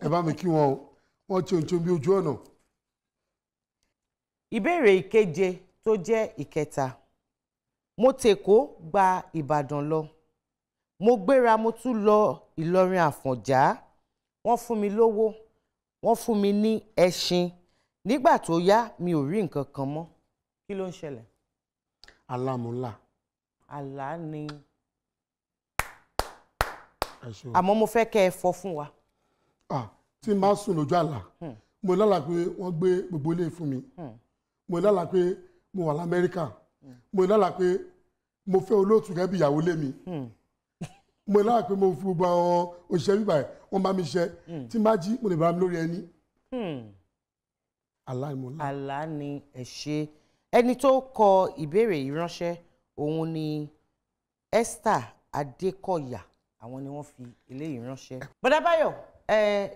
S2: ẹ bá mi kí wọn o, wọ́n ṣe oúnjẹ bí ojú ọ̀nà.
S1: Ìbéèrè ìkeje tó jẹ́ ìkẹta. Mo tèkó gba Ìbàdàn lọ, mo gbéra mo tún lọ Ìlọrin Àfọ̀njá, wọ́n fún mi lówó, wọ́n fún mi ní ẹṣin, nígbà tó yá mi ò rí nǹkan kan mọ́. Kí ló ń ṣẹlẹ̀?
S2: Alámúlà.
S1: Àlá ni.
S2: Ẹ ṣé o.
S1: Àmọ́ mo fẹ́ kẹ́ ẹ fọ fún wa.
S2: Tí n bá sùn lójú àlá, mo lálàá pé wọ́n gbé gbogbo ilé fún mi, mo lálàá pé mo wà l'Amẹ́ríkà, mo lálàá pé mo fẹ́ olóòtú gẹ́gẹ́ bí ìyàwó lé mi, mo lálàá pé mo fi gbogbo àwọn òṣìṣẹ́ bíbà ẹ̀ wọ́n bá mi ṣiṣẹ́. Tí n bá jí mo lè bára mi lórí ẹní. Àlá ni mo lá.
S1: Àlá ni. Ẹ ṣe. Ẹni tó kọ ìbéèrè yìí ránṣẹ́ òun ni Esther Adékọ̀yà, àwọn ni wọ́n fi eléyìí ránṣẹ́. Bọ́dá Báyọ̀,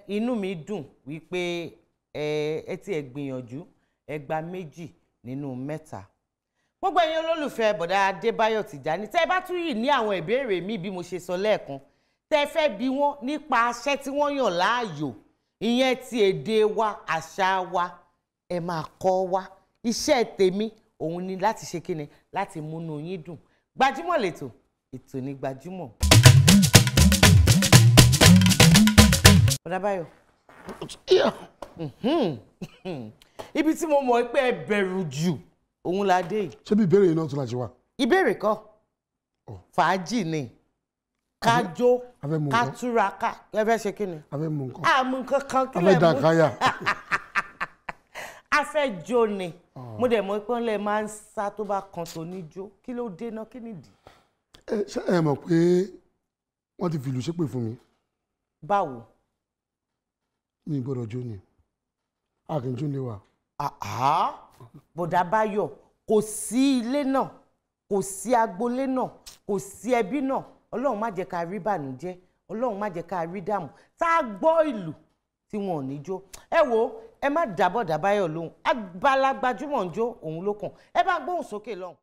S1: inú mi dùn wípé ẹ ti ẹ gbìyànjú, ẹ gba 2 nínú 3. Gbogbo ẹ̀yin olólùfẹ́ Bọ̀dá Adébáyọ̀ Tìjání, tẹ́ ẹ bá tún yìí ní àwọn ìbéèrè míì bí mo ṣe sọ lẹ́ẹ̀kan, tẹ́ ẹ fẹ́ bi wọ́n nípa aṣẹ́ tí wọ́n yàn láàyò, ìyẹn ti èdè wa, àṣà wa, ẹ máa kọ́ wa. Iṣẹ́ tèmi òun ni láti ṣe kíni, láti múnú yín dùn. Gbajúmọ̀ lètò, ètò ní Gbajúmọ̀. Bọ̀dá Báyọ̀, ibi tí mo mọ̀ pé ẹ bẹ̀rù jù òun la dé yìí.
S2: Ṣé bí ìbéèrè yìí náà tún la ṣe wà?
S1: Ìbéèrè kọ́, fàájì ni, ká jó, ká túra ká. Ẹ fẹ́ ṣe kí ni?
S2: A fẹ́ mú nǹkan.
S1: A mú nǹkan kan kí
S2: A
S1: lẹ
S2: fẹ́
S1: mú.
S2: dàkáyà.
S1: A fẹ́ jó ni. Mo dẹ̀ mọ̀ pé wọ́n lè máa ń sá tó bá kan tó ní jó. Kí ló dé náà? Kí nìdí?
S2: Ṣé ẹ mọ̀ pé wọ́n ti fìlù ṣépè fún mi?
S1: Báwo?
S2: Mi gbọ́dọ̀ jó ni. A kì í jó ní wa.
S1: Bọ̀dá Báyọ̀, kò sí ilé náà, kò sí agboolé náà, kò sí ẹbí náà. Ọlọ́run má jẹ́ ká rí bànújẹ́, Ọlọ́run má jẹ́ ká rí dààmú. Tá a gbọ́ ìlù tí wọn ò ní jó. Ẹ wo, ẹ má dá Bọ̀dá Báyọ̀ lóhùn. Abala Gbajúmọ̀ ń jó òun ló kàn. Ẹ bá gbóhùn sókè lọ́hùn.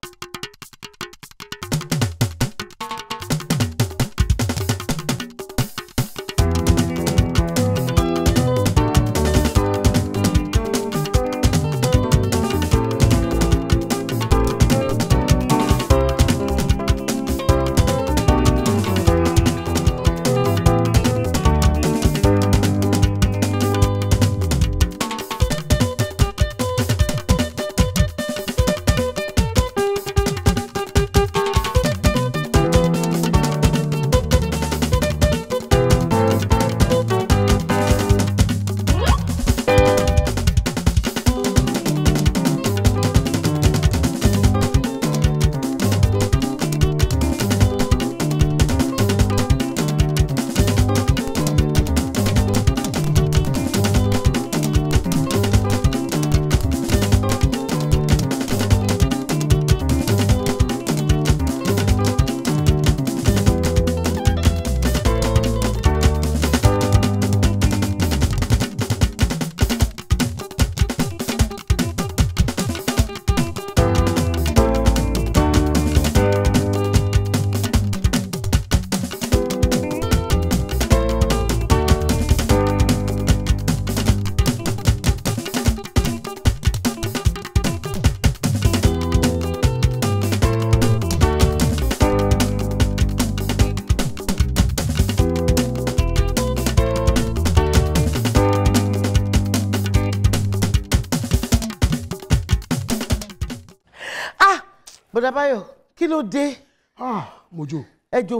S1: Bọ̀dá Báyọ̀, kí ló dé?
S2: Ah, mo jó.
S1: Ẹ jó.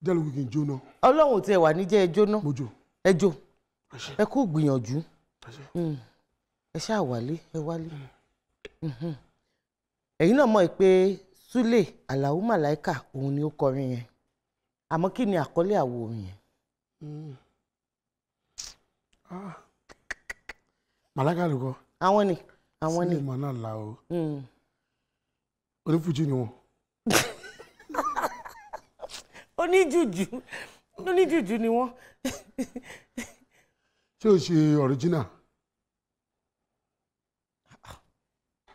S2: Jẹ́ lóko kí n jóná.
S1: Ọlọ́run ò tiẹ̀ wà ní jẹ́ ẹ jóná.
S2: Mo jó.
S1: Ẹ jó. Ẹ kú gbìyànjú. Ẹ ṣáà wálé, ẹ wálé. Ẹ̀yin náà mọ̀ pé Súlè Àlàó Màláíkà òun ni ó kọrin yẹn. Àmọ́ kí ni àkọlé àwo orin yẹn?
S2: Màláíkà ló kọ.
S1: Àwọn ni, àwọn ni.
S2: Sílẹ̀ mọ́ náà la o. Onífújì ni wọn.
S1: Oníjùjú, oníjùjú ni wọ́n.
S2: Ṣé o ṣe original?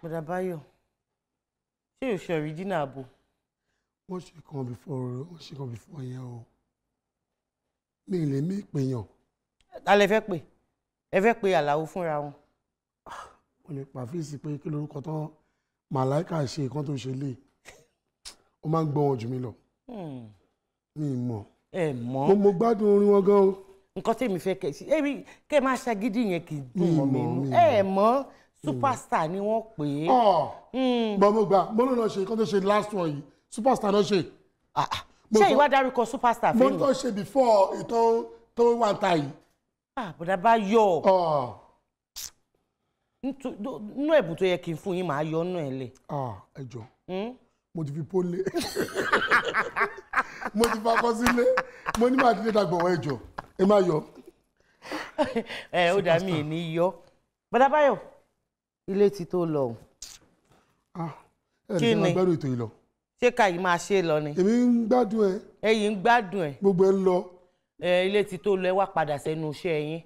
S1: Bọ̀dá Báyọ̀, ṣé o ṣe original bo?
S2: Wọ́n ṣe kan before, wọ́n ṣe kan before yẹn o. Mi lè mí ìpèyàn.
S1: Ta lẹ fẹ́ pè? Ẹ fẹ́ pe Àlàó fúnra wọn.
S2: Mo lè pàfíìsì pé kí lorúkọ tán Màláíkà ṣe nǹkan tó ṣe lé. Ó máa ń gbọ́ wọn jù mí lọ. Mi mọ̀.
S1: Ẹ mọ̀.
S2: Mo gbádùn orin wọn gan o.
S1: Nǹkan tèmi fẹ́ kẹ́ ṣe, èmi kẹ́ máa ṣagídí yẹn kì í dùn mọ́ mi inú.
S2: Mi
S1: Ẹ mọ̀, superstar ni wọ́n pè é.
S2: Bọ́n mo gbà, mo ló lọ ṣe nǹkan tó ṣe last one yìí, superstar náà ṣe.
S1: Ṣé ìwà dárúkọ superstar
S2: Mo
S1: fún mi?
S2: tó ṣe before ìtàn tó wà ń ta yìí.
S1: Bọ̀dá Báyọ̀. Nínú ẹ̀bùn tó yẹ kí n fún yín, màá yọ ọ́nà ẹ̀ lẹ̀.
S2: Ẹ jọ, mo ti fi pólé, mo ti fakọ sílé, mo ní màá ti lè dàgbọ̀ wọ́n. Ẹ jọ, ẹ má yọ.
S1: Ẹ ó dà mí ní yọ. Bọ̀dá Báyọ̀, ilé ti tó lọ o.
S2: Ẹ
S1: Kí
S2: ní
S1: ni?
S2: máa gbádùn ètò yìí lọ.
S1: Ṣé ká yìí máa ṣe é lọ ni?
S2: Èmi ń gbádùn ẹ.
S1: Ẹ̀yin ń gbádùn ẹ.
S2: Gbogbo ẹ ń lọ.
S1: Ẹ ilé ti tó lọ, ẹ wá padà sẹ́nu iṣẹ́ yín.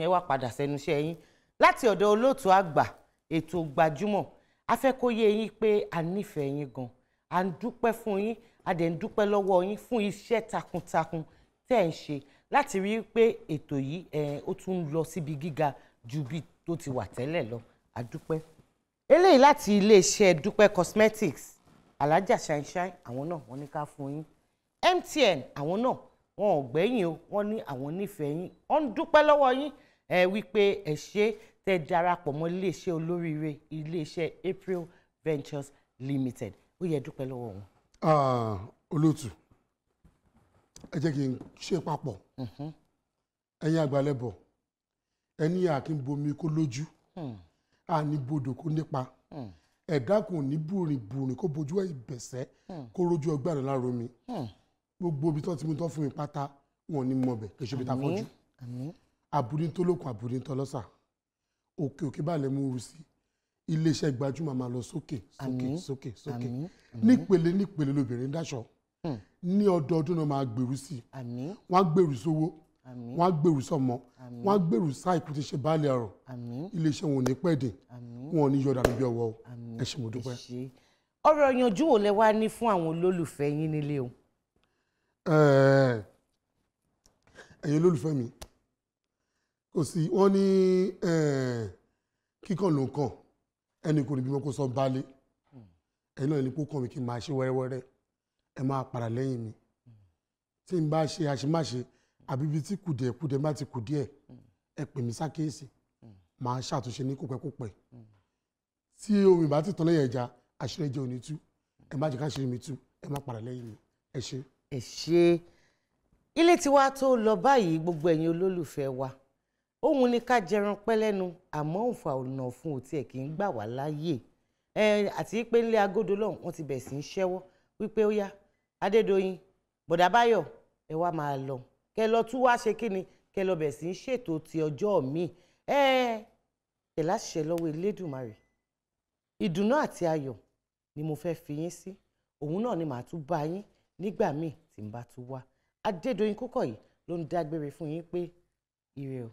S1: Ẹ wá padà sẹ́nu iṣẹ́ yín. Láti ọ̀dọ̀ olóòtú àgbà ètò Gbajúmọ̀, a fẹ́ kó yé yín pé a nífẹ̀ẹ́ yín gan. À ń dúpẹ́ fún yín, a dẹ̀ ń dúpẹ́ lọ́wọ́ yín fún iṣẹ́ takuntakun tẹ́ ẹ̀ ń ṣe láti rí i pé ètò yìí ó tún ń lọ síbi gíga ju bí tó ti wà tẹ́lẹ̀ lọ. A dúpẹ́. Eléyìí láti iléeṣẹ́ Dúpẹ́ Cosmetics, Alájà Ṣáínṣáín, àwọn náà wọ́n ní ká fún yín. MTN, àwọn náà wọn ò gbẹ́yìn o, wọ́n ní àwọn nífẹ̀ẹ́ yín, wọ́n ń dúpẹ́ lọ́wọ́ yín ẹ wípé ẹ ṣe tẹ́ darapọ̀ mọ́ iléeṣẹ́ olóríire, iléeṣẹ́ April Ventures Limited. Ó yẹ dúpẹ́ lọ́wọ́ wọn.
S2: Olóòtú, ẹ jẹ́ kí n ṣe papọ̀. Ẹ̀yin àgbàlẹ̀bọ̀, ẹni àkínbomi kó lójú, àní bodò kó nípa, ẹ̀dá kò ní bùrìn bùrìn kó bojú ẹ̀ ìbẹ̀sẹ̀ kó rójú ọgbà rẹ̀ láàrọ̀ mi. Gbogbo ibi tó ti mú tán fún mi pátá, wọn ò ní mọ̀ bẹ̀ kí ṣe ibi tá a fọ́jú. Àbúrí tó lókun, àbúrí tó lọ́sà, òkè òkè bá lè mú ru sí. Iléeṣẹ́ Gbajúmọ̀ máa lọ sókè sókè sókè sókè, nípele nípele lóbìnrin dáṣọ. Ní ọdọọdún náà máa gbèrú sí i. Wọ́n á gbèrú sówó, wọ́n á gbèrú sọ́mọ, wọ́n á gbèrú sáìkú tí ṣe baálé ọ̀rọ̀. Iléeṣẹ́ wọn ò ní pẹ́ dé, wọn ò ní yọ̀dà níbi ọwọ́ o. Ẹ ṣé, mo dúpẹ́.
S1: Ọ̀rọ̀ ìyànjú wo lẹ wá ní fún àwọn olólùfẹ́ yín nílé o?
S2: Ẹ̀yin olólùfẹ́ mi, kò sí wọ́n ní kíkàn ló ń kàn, ẹnì kò ní bímọ kó sọ baálé. Ẹ̀yin náà ní kó kàn mí kí n máa ṣe wẹ́rẹ́wẹ́rẹ́, ẹ máa padà lẹ́yìn mi. Tí n bá ṣe àṣemáṣe àbí ibi tí kùdìẹ̀kudẹ̀ bá ti kù díẹ̀, ẹ pè mí sákèésì, màá ṣàtúnṣe ní kópẹ́kópẹ́. Tí omi bá ti tán lẹ́yìn ẹja, àṣírí ẹjẹ ò ní tú. Ẹ má jẹ́ ká ṣe mi tú, ẹ má padà lẹ́yìn mi. Ẹ ṣé.
S1: Ẹ ṣé. Ilé tiwa tó lọ báyìí, gbogbo ẹ̀yin olólùfẹ́ wa, òun ni ká jẹran pẹ́ lẹ́nu, àmọ́ òǹfà ọ̀nà fún òtí ẹ̀ kì í gbà wá láàyè. Àti pé nílé agodo lọ́hùn wọ́n ti bẹ̀ sí í ṣẹ́wọ́ wípé ó yá, Adédoyin, Bọ̀dá Báyọ̀, ẹ wá máa lọ, kẹ lọ tún wá ṣe kí ni, kẹ lọ bẹ̀ sí í ṣètò ti ọjọ́ míì. Ẹ tẹ̀láṣẹ lọ́wọ́ Elédùmarè, ìdùnnú àti ayọ̀ ni mo fẹ́ fi yín sí. Òun náà ni màá tún bá yín nígbà míì tí n bá tún wá. Adédoyin Kúkọ̀yí ló ń dágbére fún yín pé ire o.